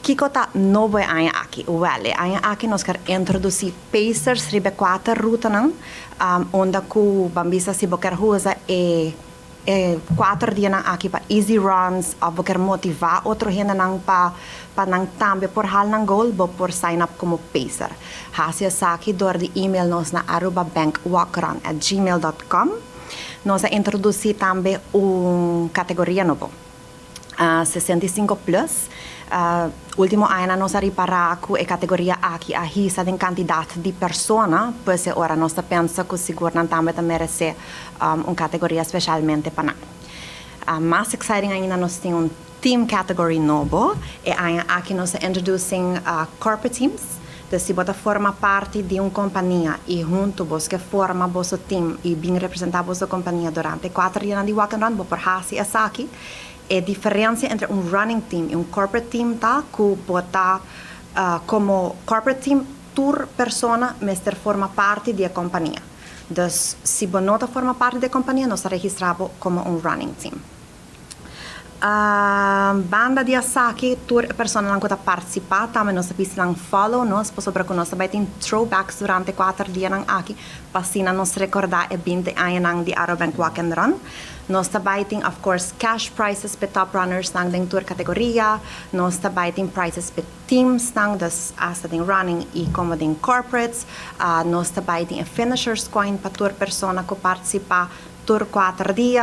Kiko ta nobo e aña aki? Wel, e aña aki nos kier introduci pacers riba cuater ruta nan, unda cu ban bisa si bo kier usa e 4 dia nan aki pa easy runs of bo kier motiva otro hende nan pa nan tambe por haal nan goal, bo por sign up como pacer. Haci esaki door di email nos na arubabankwalkrun@gmail.com. Nos a introduci tambe un categoria nobo. 65 plus. Ultimo aña nos a ripara cu e categoria aki a hisa den cantidad di persona, pues ora nos ta pensa cu sigur nan tambe ta merece un categoria specialmente pa nan. Mas exciting ainda, nos tin un team category nobo y aki nos ta introducing corporate teams. Anto, si bo ta forma parti di un compania y hunto bo kier forma bo team y bin representa bo compania durante 4 dia di walk and run, bo por haci esaki. E diferencia entre un running team y un corporate team ta cu bo ta como corporate team, tur persona mester forma parti di e compania. Dus si bo no ta forma parti di e compania, nos ta registra bo como un running team. Banda di esaki, tur persona nan ta participa, tambe nos ta pidi nan follow nos, pasobra cu nos tambe tin throwbacks durante 4 dia nan aki, pa asina nos recorda e 20 aña nan di Arubank Walk and Run. Nos tambe tin, of course, cash prizes pa top runners nan den tur categoria, nos tambe tin prizes pa teams nan, dus hasta den running y como den corporates, nos tambe tin finishers coin pa tur persona cu participa tur 4 dia.